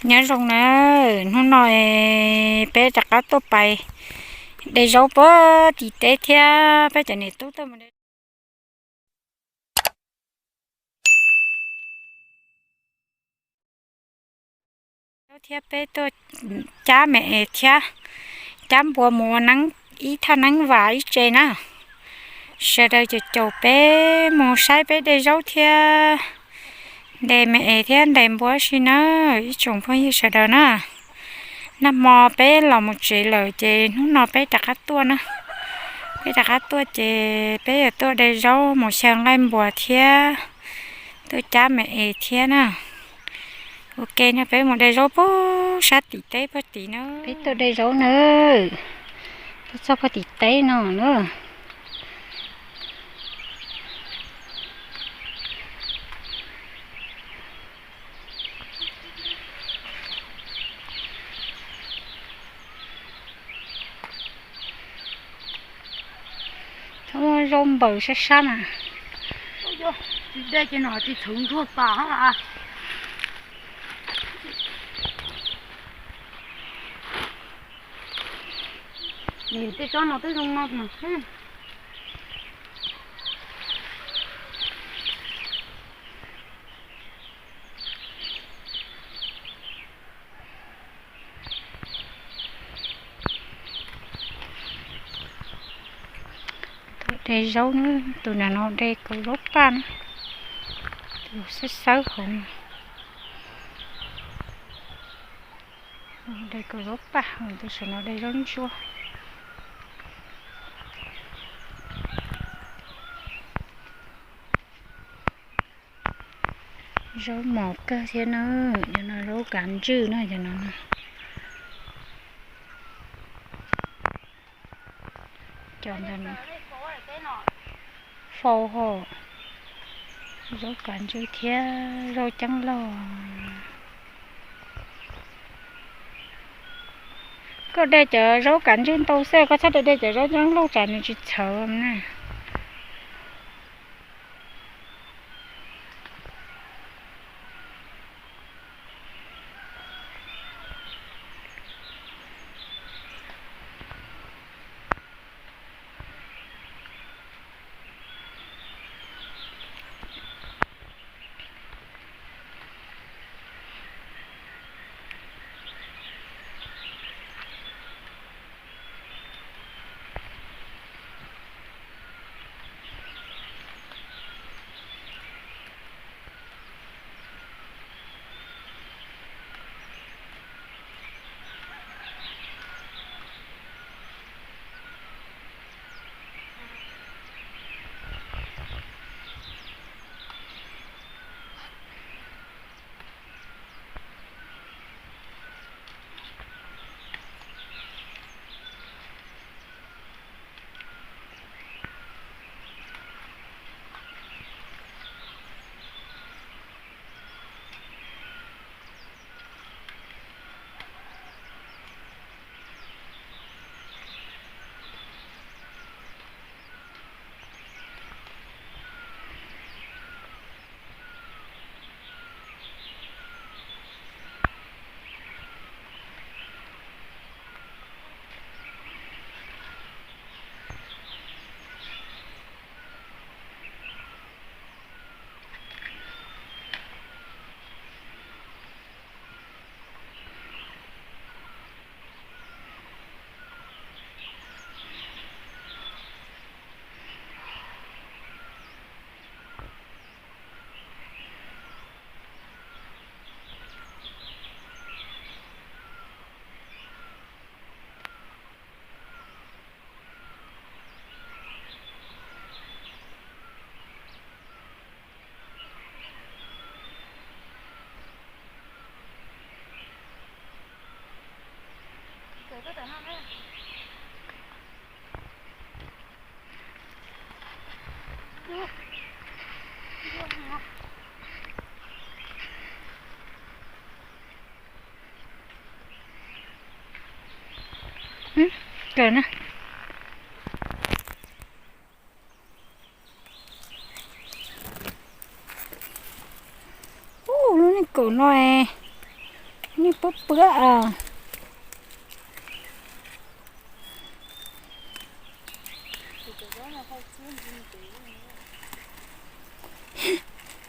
Nyob zoo na, hnub no peb rov qab tuaj pais de zaub puag tim teb thiab, peb cov niam tub tuaj mus de zaub thiab peb tuaj cab me es thiab cab npua mus ua neeb, ib thaj neeb vam ib tse na. Sawv daws caum caum peb mus saib peb de zaub thiab ntes me es thiab ntes npua si na, ib tsoom phooj ywg sawv daws na. Nag hmo peb los mus tsev lawm ces hnub no peb rov qab tuaj na. Peb rov qab tuaj ces peb yuav tuaj de zaub mus xyaw nqaij npua thiab tuaj cab me es thiab na. Ok no peb mus de zaub puag sab tim teb puag tid na. Peb tuaj de zaub na, tuaj txog puag tim teb no na. Txhob muab zaub npaws sab sab na. Tsis dej ces no tsis txhwv ntuag pas. Tej tsob no twb zoo no mas. Tuaj de zaub na, tus nram no de kaus zaub paj na, tus xawb xawb hauv. De kaus zaub paj, tus saum no de zaub ntsuab. Zaub mos kawg thiab na, cov no zaub kav ntswj na, cov no. Cov ntawd fau hos, zaub kav ntswj thiab zaub ceeb loj. Koj de cov zaub kav ntswj ntau xwb, koj txhob de de cov zaub ceeb loj tsam nws tsis txhawv na. Kawg na. Ub, lub niag kaum no es Nej puab puab a.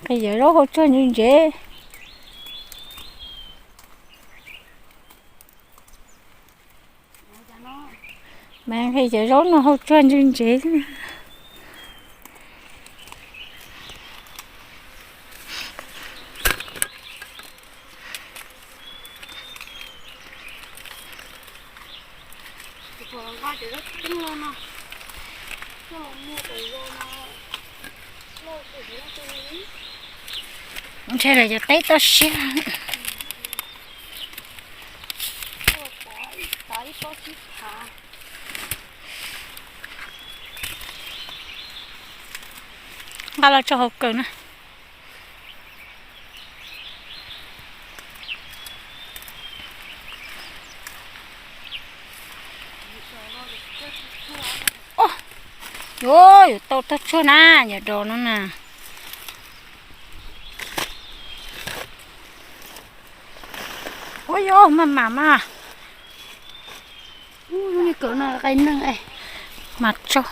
Nqhis cov zaub hau tsuag ntse ntsev. Mas nqhis cov zaub no hau tsuag ntse ntsev. Ntshe lawv cov teb toj siab. Nqa los tso hauv kawm na. Yuav, yuav tau toj tshuaj na, yog dos no na. Ua yog maj mam mas. Ub, lub niag kawm no qai neeg es mas tso.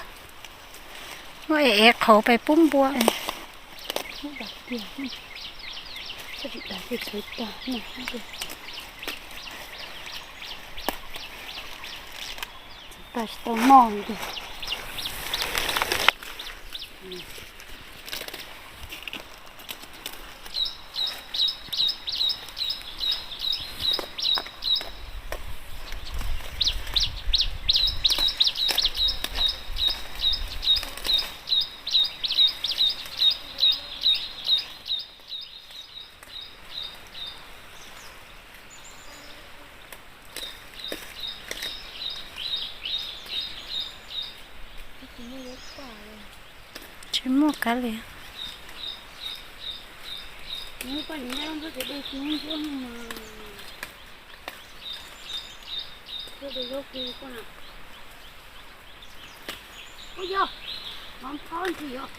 Muab es es qhauv pes pub npua. Tsis tau noj. Tsis muaj kav liam. Ua yog, mov nphob ntsis yog.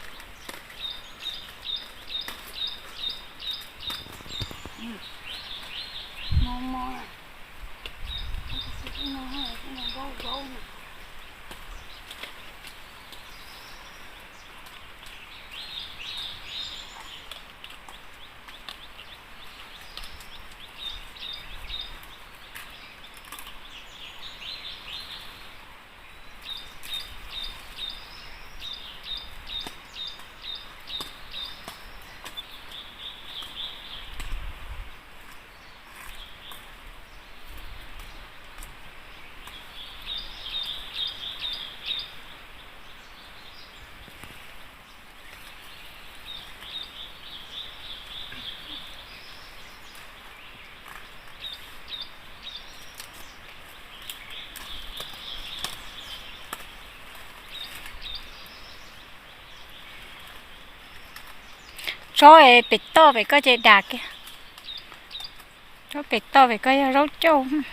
Mos mos, zaub zaub na. Tsob pem toj pem koj ces dam kiag. Tsob pem toj pem koj yog zaub cauj.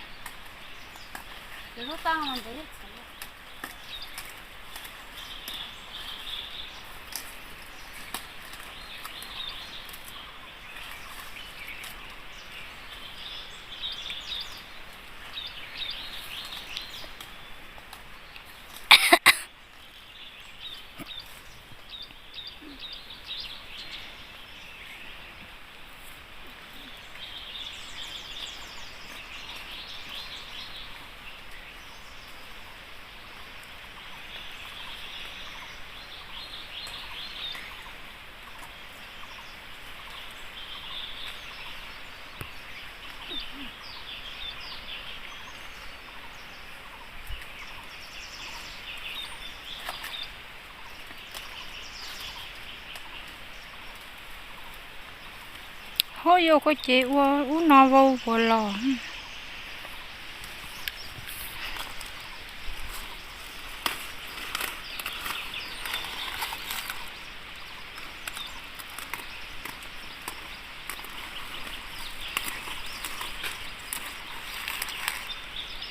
Ho yuav koj ces ua ub no vau vuas los.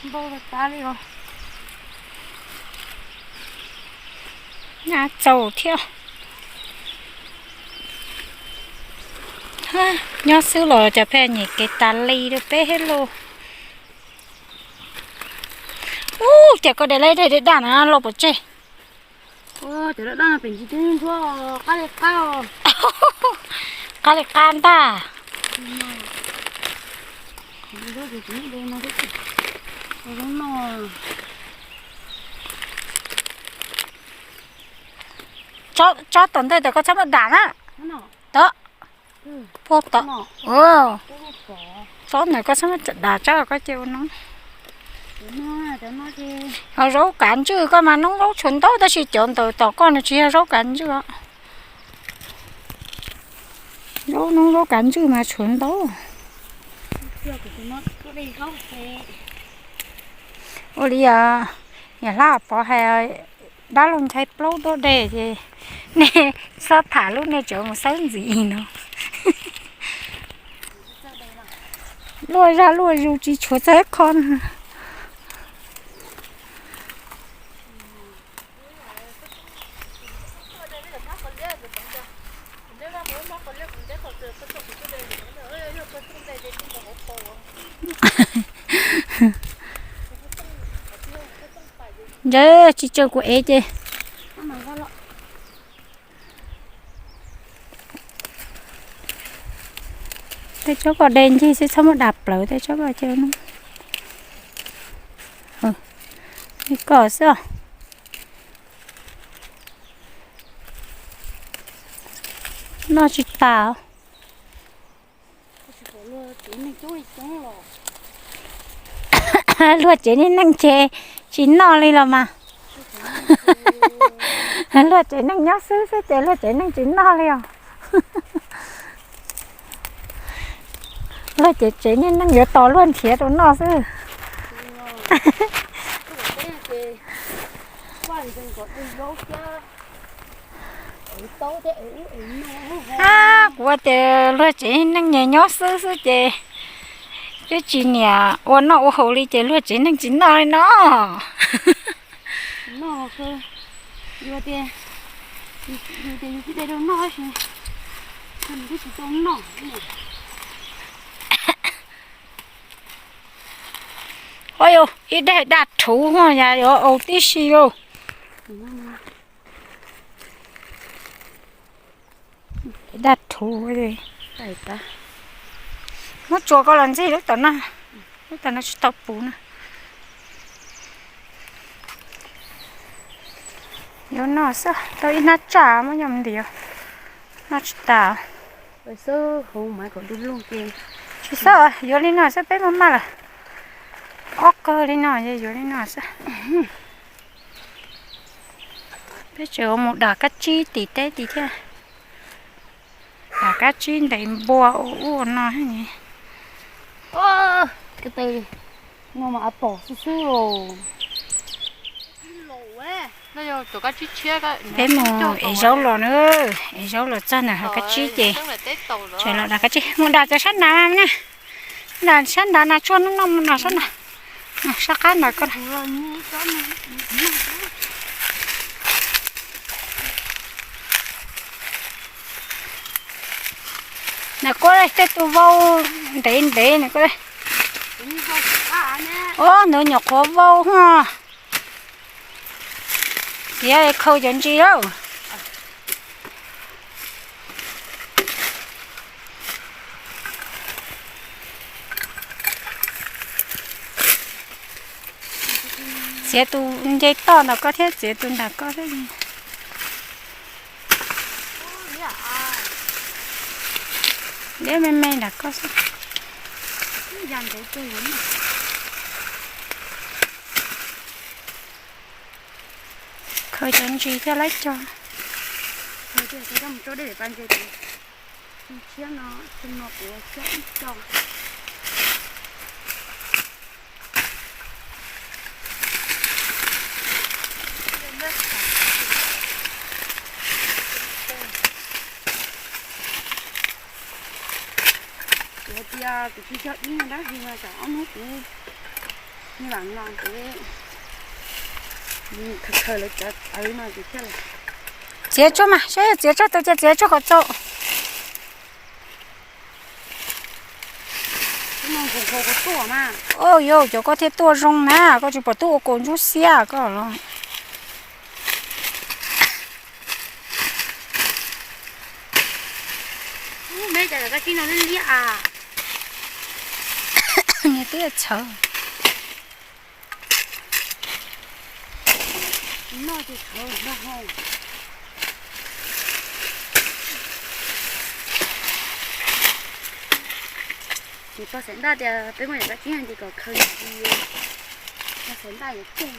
Npau tas tas li os. Nyab txaus thiab. Nyob xwb los cov pheej nyiam kev tas li rau peb thiab lauj. Ub, cas koj de lawv daim dej daj na los pov tseg. Qab li qab ntag. Tsob tom ntej tod koj txhob muab dam na. Tod, puag tod. Tsob ntawd koj txhob muab dam, tsob koj cia ua no. Ho zaub kav ntswj koj mas noob zaub tshuav ntau tab sis cov ntawm tom koj no tsis yog zaub kav ntswj os. Zaub noob zaub kav ntswj mas tshuav ntau. Ua li niam Hlob Pov hais, dab laug Nchaiv Plaub tuaj de ces nej txhob tham lub, nej tseem mus xawb ntxiv no. Luaj zaj luaj zus tsis tshuav txog ib qho na. Ntawd tsis tsawg kuv ev ces. Tej tsob koj de ncig xwb txhob muab dam plaws tej tsob koj cia no. Koj xwb. Noj tsis tas. Luag tsev niag neej ces tsis noj li los mas. Luag tsev neej nyob xwb xwb ces luag tsev neej tsis noj li os. Luag tsev tsev niag neej yuav tos luag nrhiav rau noj xwb. Ab, kuv tias luag tsev neej nyias nyob xwb xwb ces twb tsis niam ua noj ua haus li ces luag tsev neej tsis noj li no. Ua yus ib daim daj rhuv ho yam yuav aus tib si lauj. Daj rhuv. Muab tsuas koj los ntxig lub tom no, lub tom no tsis tau puv na. Yuav noj xwb, tau ib hnab tsaj muab nyob ntiav, noj tsis tas. Tsis xwb, yuav li no xwb peb maj maj lawm. Ob qawg li no yuav li no xwb. Peb tseem ua mus dam kab tsib tim teb tim thiab. Dam kab tsib ntes npua ua ub ua no. Peb mus ev zaub los na, ev zaub los txog ntawm hav kab tsib ces tseem los dam kab tsib, mus dam cov sab nrad na. Dam sab nrad na, tshuaj noj noj mus dam sab nrad. Sab qab nrad ko. Nram koj tej tus vau ntev ntev nram koj. Ob, ntawd nyuam qhuav vau ho. Tiav khaws cov ntsis lawm. Txiav tus nce toj ntawm koj thiab txiav tus nram koj thiab. Liab me me nram koj xwb. Khaws cov ntsis thiaj laib cog. Kuv tias kuv tsis cog ib nyuag dab hwv mas tsam ob hnub kuv lam no ces khaws khaws lawv cov tawv no ces thiaj li. Txiav tsuag mas, saib txiav tsuag tau ces txiav tsuag kom txaus. Ua yog cov koj thiaj tuaj zoo na, koj tsis pom tub ua kaus ntsuab xiab koj los. Niag twb txhawv. Kuv tau xav ntaj tias peb muaj yam kab tsib no ces kom khaws yam li, tau xav ntaj yuav ceg.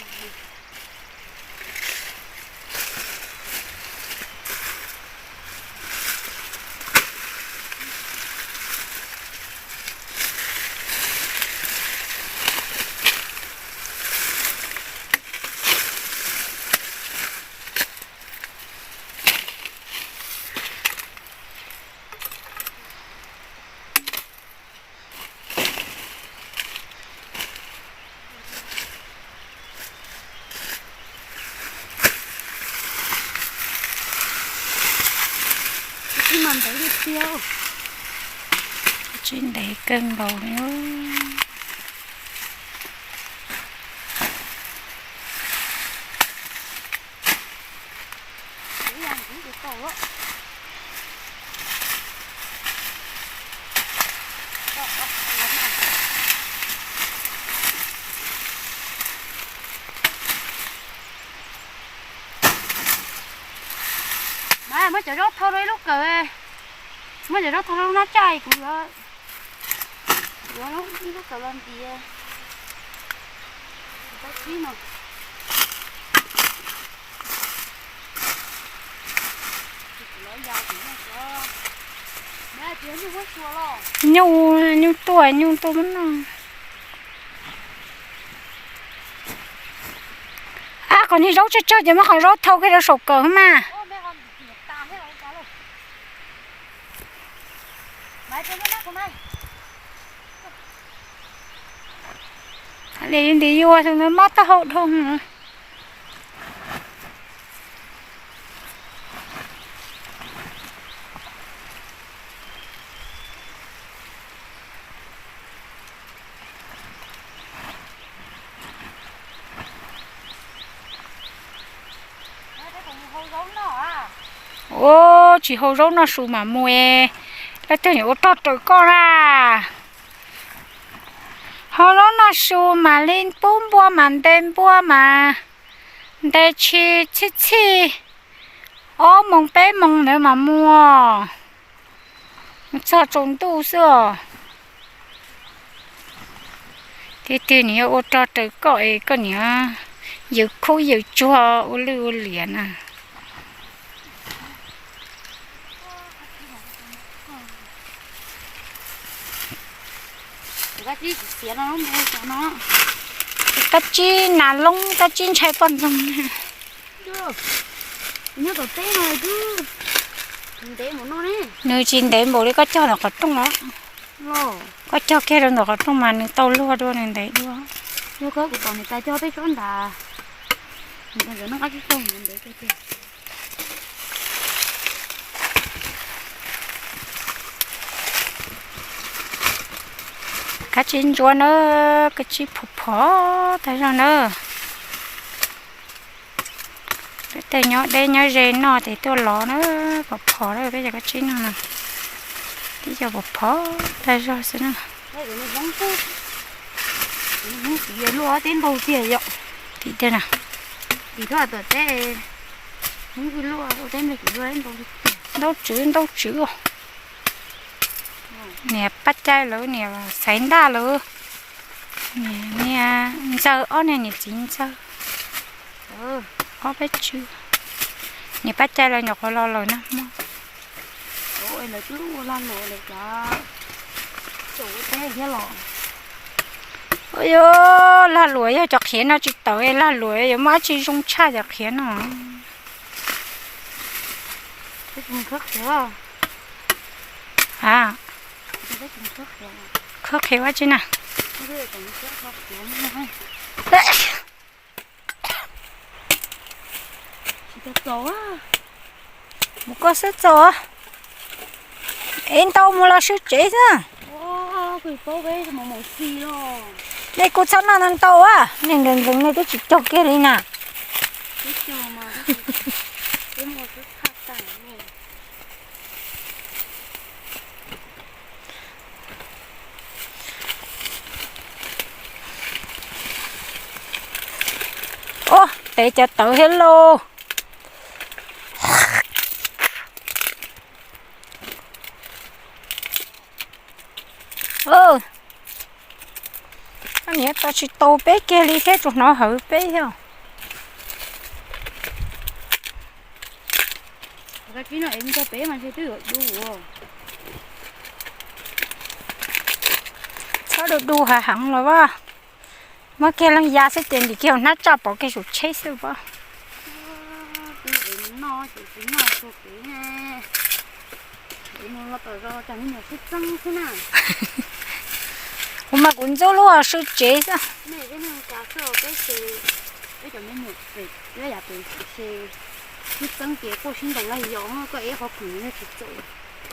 Tsis ntev kawg nkaus li. Mas muab cov zaub thau rau ib lub kawm, muab cov zaub thau rau lub nab tsaj kuv yuav, yuav ib lub kawm los ntiav. Tab tib no. Nyuj, nyuj tuaj, nyuj tuaj muab noj. Ab, qhov niag zaub tsawg tsawg ces muab qhov zaub thau kiag rau saum kawm mas. Li ntim yuav tus ntawd mob taub hau dhau. Ua, tsis hau zaub noj su mas mus, leej twg niam ua rog raws koj na. Hau zaub noj su mam li pub npua mas nte npua mas nte tshis txhij txhij, ob moos peb moos ntawd mas mus, mus txog tsaus ntuj xwb os. Tiag tiag nws yuav ua rog raws koj es koj niam yawm khub yawm tsuag ua lwj ua liam na. Kab tsib nas loob, kab tsib ntshai poj ntxoog. Nws tsis ntev npaum li koj cog ntawm qhov rooj los. Koj cog kiag rau ntawm qhov rooj mas nws tau luag dua, nws ntev dua. Kab tsib ntsuab na, kab tsib phom phom tag zog na. Peb tej nyob deb nyob ze noj ces tuaj lov na, phom phom na, peb cov kab tsib no na, tib co phom phom tag zog xwb na. Tim tej na, tim tuaj tom teb, ntaub tswv ntaub tswv. Niam Paj Cai lawv, niam Xaiv Ntaj lawv, niam Ntxawg, ob niag niam txiv Ntxawg, ob peb tswv. Niam Paj Cai lawv nyuam qhuav los lawm na hmo. Yog lag luam, yog cov qhiav no tsis tawm lag luam yuav muaj dab tsi zoo tshaj cov qhiav no. A, khawb qhiav ua tsi na. Mus koj xwb txaus. Es ntau mus los sib tsev xwb. Nej kuj txhob noj ntau ntau a, nej ntxeev ntxeev nej twb tsis cog kiag li na. Ua, tev cov tawv thiab lauj. Koj niam tau tsis tau peb kiag li thiab tsuas hnov hawv peb thiab. Txhob du du hav heev los as. Muab kiag leej ya xwb ces ntim kiag hauv hnab tsaj pov kiag saum tsheb xwb pob. Kuv mas kuv ntxub lub sw tsev xwb.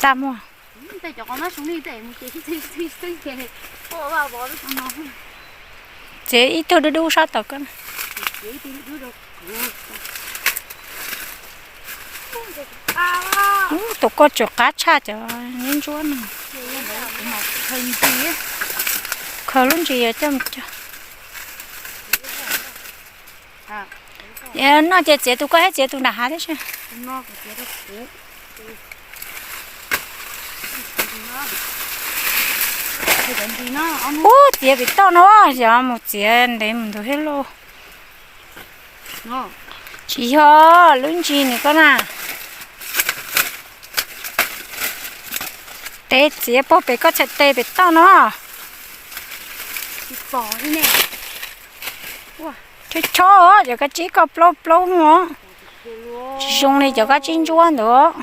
Tag muag. Txiav ib tug dub dub sab tod koj. Tus koj tseem qab tshaj cov ntsuab no. Khaws lub ntsis coj mus cog. Noj ces txiav tus koj thiab txiav tus nram hav thiab seb. Ub, txiav pem toj no, xyov mus txiav ntev mus ntug thiab lauj. Tsis yog lub ntsis nws koj na. Tev txiav puag pem koj txhais tes pem toj no. Chob chob cov kab tsib koj plaub plaub no. Tsis zoo li cov kab tsib ntsuab ntawd.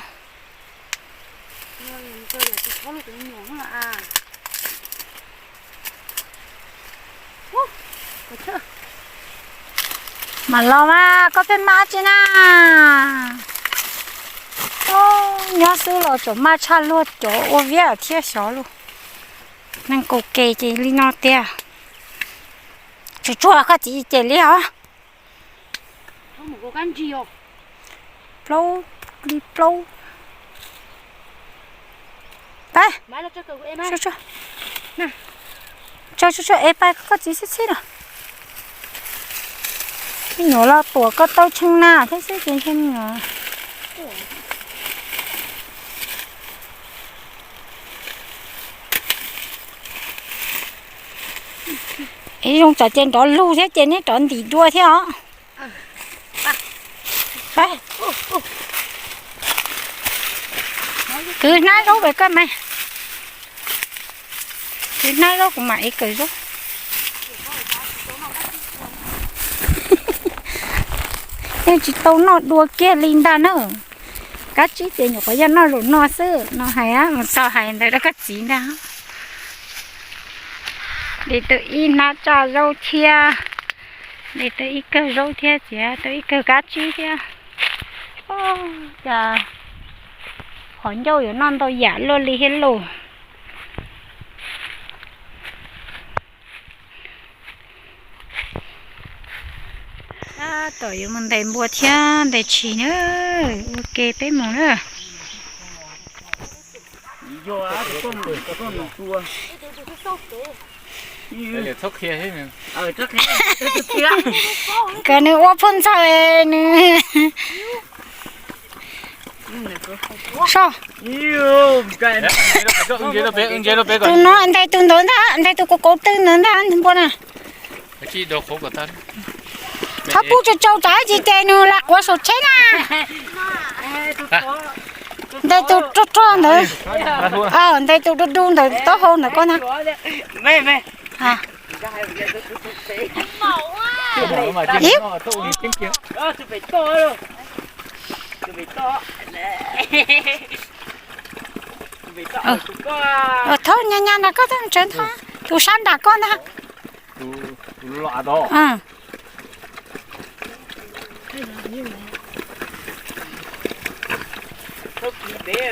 Mam los mas koj pheej maj tsi na. Nyob xwb los tseem maj tshaj luag cov ua viab thiab xyov lauj. Neeg kaus ke ces li no tiag. Tsuas tsuag koj txiv cem li os. Plaub li plaub. Pab, tso tso, es pab koj txiv txhib txhib na. Me nyuam los tuam koj tau tshee na thiab xwb ces ntshe me nyuam. Es zoo tsam ces nrov lug thiab ces neb rov ntim dua thiab os. Kwv hnab zaub pem koj mas. Kwv hnab zaub kuv mam ev kawm zaub. Yeej tsis tau noj dua kiag li ntag na. Kab tsib ces nyuam qhuav yog noj zaum no xwb no hais mus txog hais ntawd rau koj txiv ntag. Li tau ib hnab tsaj zaub thiab, li tau ib kawg zaub thiab, txiav tau ib kawg kab tsib thiab. Cas qhov ncauj yuav noj ntau yam luaj li thiab lauj. Tab tom yuav mus ntes npua thiab ntes tshis na, ua ke peb mus na. Kom nws ua phooj ntxawg nws. Soj. Tus no ntes tus ntawd ntag, ntes tus kauv kauv tw ntawd ntag npua na. Txhob pub tsaus tsaus tsam ib ntsis ces nws lam quav saum tsheb na. Ntes tus rog rog ntawd, ntes tus du du ntawd taub hau ntawd koj na. Thaub nyaj nyaj nram koj, thaub ntsev ntag, tus sab nram koj ntag.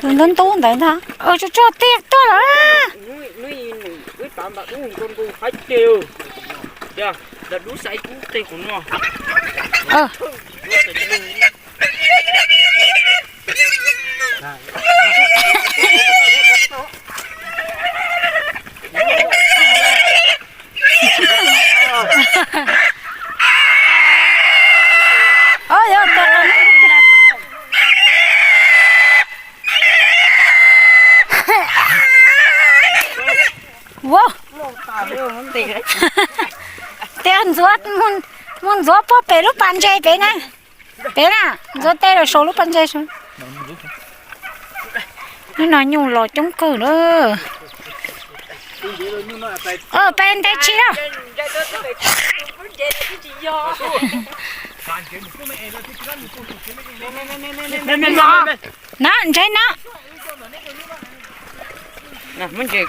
Tus ntub ntub ntawd ntag. Tsuag tsuag tiag tuaj lawm. Tav ntam dub nroo nroo haib tes, yog ntam dub xaiv kub tes qhov no. Ua, tes ntxuav, mus ntxuav puag pem lub pas ntses pem na. Pem na, ntxuav tes los saum lub pas ntses saud. Hnub no nyuj los coob kawg na. Peb ntev tsis lawm. Na, ntses na. Ntses,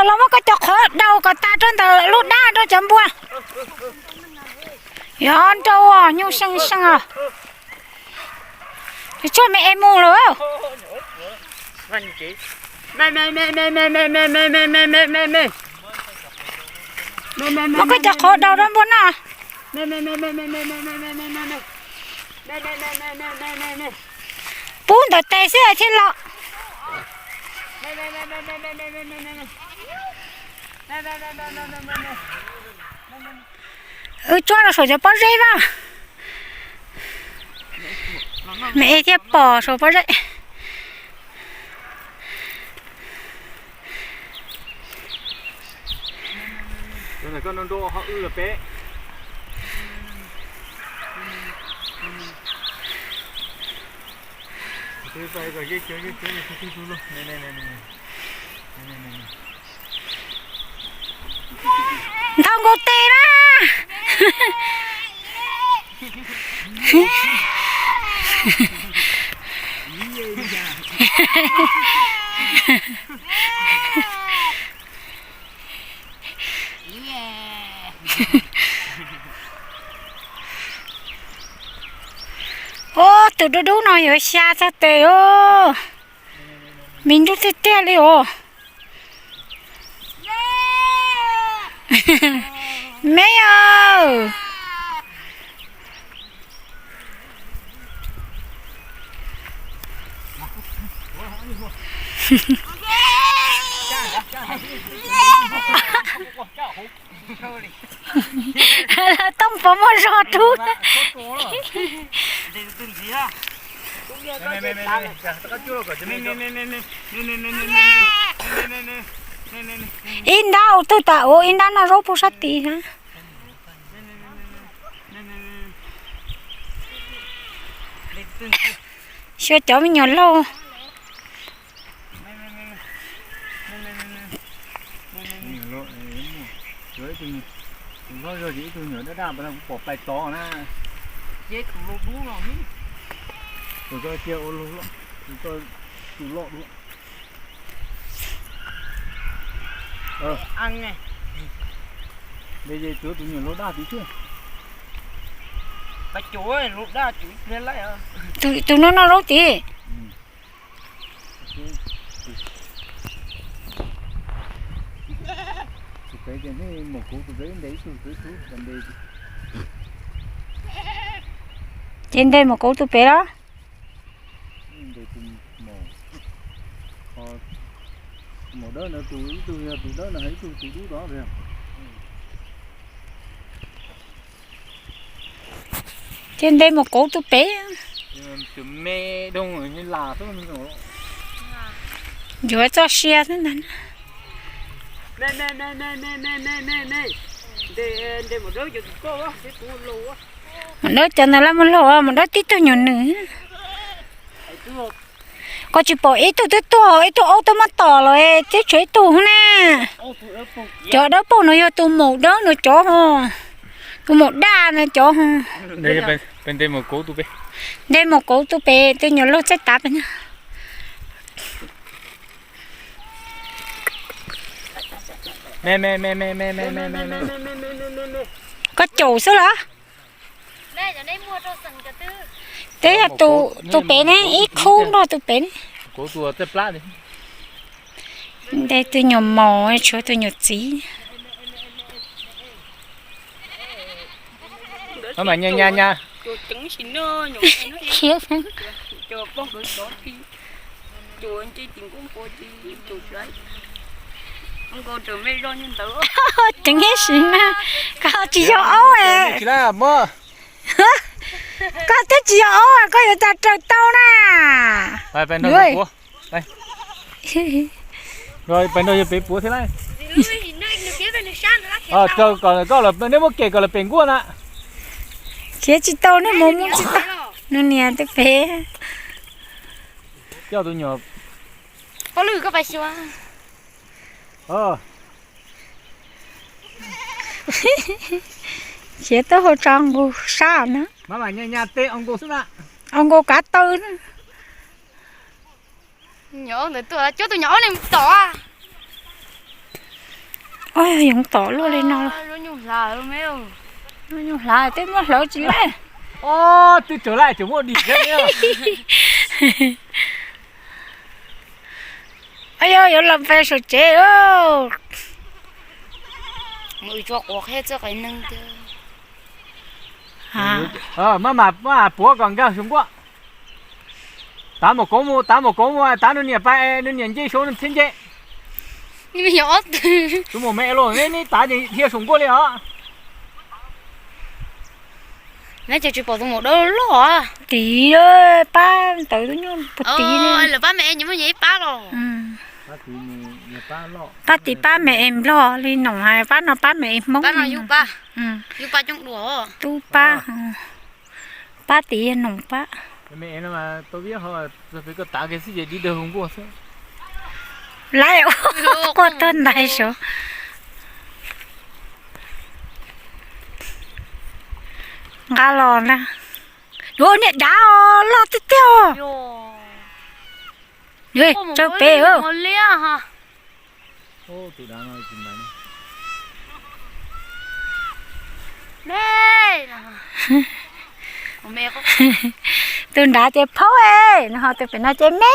los muab koj cov qhov daus kom tas rau ntawm lub dab rau cov npua. Yog nrau nyuj seej seej os. Tshuaj me es mus lawm. Muab koj cov qhov daus rau npua noj. Pub ntawm tes xwb thiaj los. Wb tsuab rau saum cov pob zeb na. Me es thiaj pom saum pob zeb. Nthau nkaus tes na. Ub, tus dub dub no yuav xya txog tes os. Me ntub tiag tiag li os. Me aw. Tooj puas muaj zog rub. Ib nrab ua twg tas ua ib nrab noj zaub puag sab tid na. Xyov cov me nyuam laug. Tus hlob zog ces ib tug nyuam daj daj pom pais tod na. Ces tus laus dub no, tus koj cia ua laus loj, tus koj tus loj dua. Nte ces tsuav tus nyuam laus daj tid xwb. Tus no noj zaub tid. Tus pem ces nej mus kuv tus pem nte ib tug, tus ib tug nte. Ces nte mus kuv tus pem los? Nte tus maum, maum dawb ntawd tus ib tug yog tus dawb ntawd, ib tug tus dub dov. Ces nte mus kuv tus pem. Yuav txoj sia xwb ntag. Maum dawb cov ntawd laj muag laug, maum dawb tib tug nyuam nws. Koj tsis pom ib tug twb tuag, ib tug aub twb muab tom los, twb tshuav ib tug na. Cov dawb paug no yog tus maum dawb no cov ho, tus maum daj no cov ho. Nte mus kuv tus pem, tus nyuam laug txaij tav pem na. Koj caum xwb los? Twb yog tus pem ne, ib khub nrog tus pem ne. Nte tus nyuam maum tshuav tus nyuam txiv. Mas nyas nyas nyas. Khiav. Ceev heev si na. Koj tsis yog aub, koj twb tsis yog aub koj yuav cas raws tau na. Peb nrog yawg pem puav thiab lauj. Raws kom koj los neb muab kem kom lawv pem nkuaj na. Khiav tsis tau, neb mus mus tsis tau. Nws niam twb pem. Coj tus nyuam. Pab lwm koj pais xyuas. Khiav tuaj hau tso nkaus sab na. Au nkaus kav taw na. Nyuam ntawd tuaj cuab tus nyuam aub ne tom. Yoov tom luaj li no. Nyuj hlav tej muab hlawv tsis laij. Twb tsaws laij tseem muaj dim thiab. Yog yuav los pem saum tsev. Maj mam puav kom nkag saum nkuaj. Tav mus koob mus, tav mus koob mus, tav nws niam pais, nws niam nce saud nws thiaj nce. Tus maum me los neb tav ces dhia saum nkuaj li os. Neb ces tsis pom tus maum dawb loj. Tiv, pab ntawd tus nyuj puag tiv. Lawv pab me es nyias muaj nyias ib pab los. Pab tiv pab me es nplog li Noom hais, pab no pab me es Hmoob. Tub pab, pab tiv Noom pab. Laib quaj tuag ntais saud. Nqa los na. Yuav niag dav os, loj tiag tiag os. Tsawg pem. Tus nrad ces phaub es, tus pem no ces me.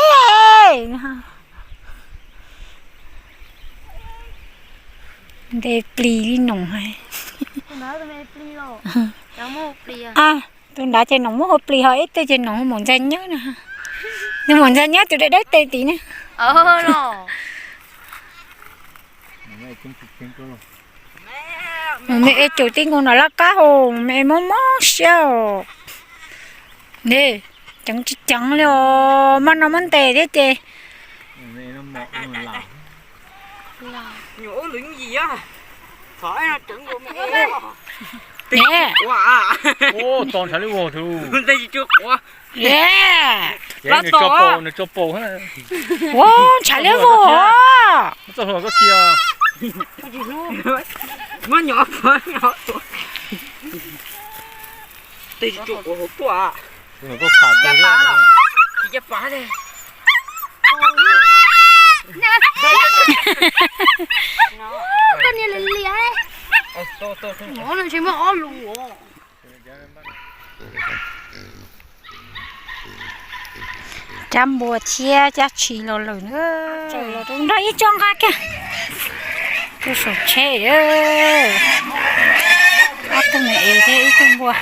Nte plis li Noom hais. Tus nrad ces Noom muab hau plis, ho ib tug ces Noom hu maum ntxa nyab na. Nws maum ntxa nyab tus dawb dawb tes tid na. Mus me es caum tib nkaus no laj kab hau, me es mob mob siab os. Ne, ceev tsis ceev li os, maj no muab ntes thiab ces. Nws tso paus. Ua, ntshav liab vog. Koj niag liam liam. Ntshe muaj ob lus. Cab npua thiab cab tshis los lawm na. Los rau nrog ib tsob nqa kiag. Tuaj saum tsheb. Ob tug me es thiab ib tug npua.